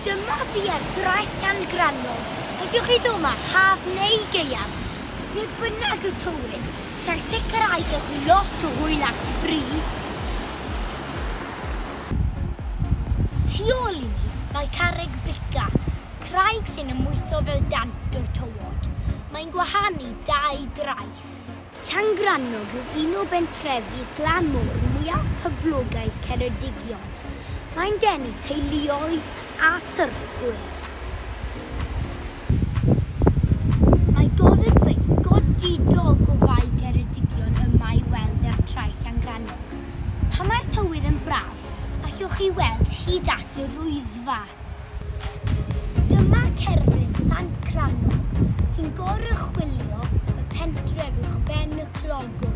Dyma fi ar draeth Llangrannog. Allwch chi ddod 'ma haf neu gaeaf, be bynnag y tywydd, allai sicrhau gewch chi lot o hwyl a sbri. Tu ôl i mi mae Carreg Bica, craig sy'n ymwytho fel dant o'r tywod. Mae'n gwahanu dau draeth. Llangrannog yw un o bentrefi glan môr mwyaf poblogaidd Ceredigion. Mae'n denu teuluoedd a syrffwyr. Mae golygfeydd godidog o Fae Ceredigion yma i weld ar traeth Llangrannog. Pan mae'r tywydd yn braf, allwch chi weld hyd at yr Wyddfa. Dyma cerflun Sant Crannog sy'n goruchwylio y pentref uwchben y clogwyn.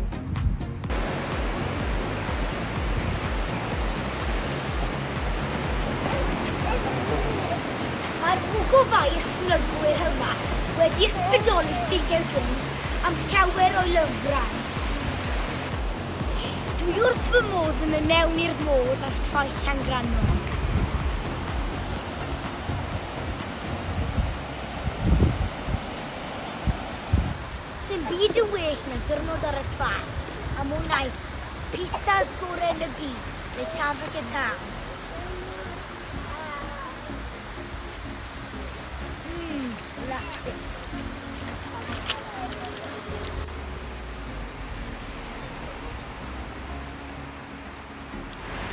Mae'r ogofâu ysmygwyr yma wedi ysbrydoli T. Llew Jones am llawer o'i lyfrau. Dwi wrth fy modd yn mynd mewn i'r môr ar Traeth Llangrannog. Sim byd yn well na diwrnod ar y traeth a mwynhau pizzas gore yn y byd neu tafell y tân. Mmm, blasus.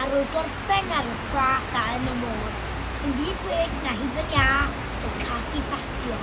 Ar ôl gorffen ar y traeth a yn y môr, sim byd gwell na hufen iâ o Caffi Patio.